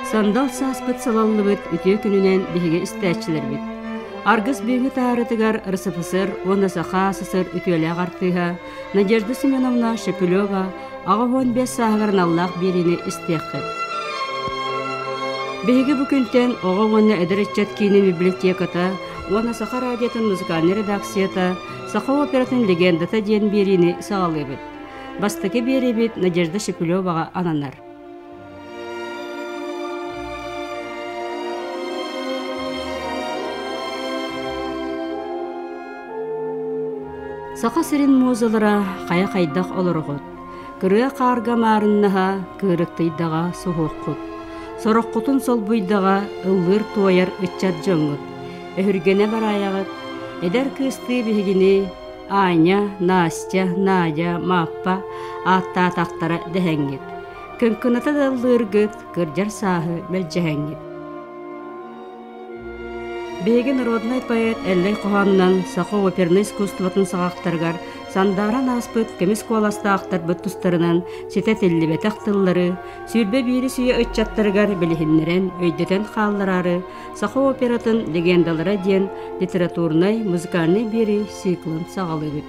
Сандал сааспыт салаллыбыт үтүө күнүнэн биһиги истээччилэрбит. Аргыс бүгүҥҥү таарытыгар РСФСР уонна Саха СССР үтүөлээх артыыһа Надежда Семеновна Шепелева 85 сааһыгар аналлаах биэриини истиэххит. Биһиги бу күнтэн оҕо уонна эдэр ыччат киинин библиотеката уонна Саха радиотын музыкальнай редакцията Саха оператын легендата диэн биэриини саҕалыыбыт. Бастакы биэриибит Надежда Шепелеваҕа ананар. Саха сирин музалара хайа хайдах олороҕут? Кырыа хаарга маарыннаһа, кыырыктыйдаҕа суһуоххут. Сороххутун солбуйдаҕа ыллыыр туойар ыччат дьоҥҥут. Өһүргэнэ бараайаҕыт, эдэр кыыстыы биһигини Аня, Настя, Надя, Мааппа ааттаатахтара дэһэҥҥит. Кыҥкыната да ыллыыргыт, кырдьар сааһы мэлдьэһэҥҥит. Биһиги народнай поэт Эллэй хоһоонунан саха опернай искусствотын саҕахтарыгар сандааран ааспыт көмүс куоластаахтарбыт тустарынан ситэ этиллибэтэх тыллары 21 үйэ ыччаттарыгар билиһиннэрэн өйдөтөн хааллараары саха оператын легендалара диэн литературнай музыкальнай биэрии циклын саҕалыыбыт.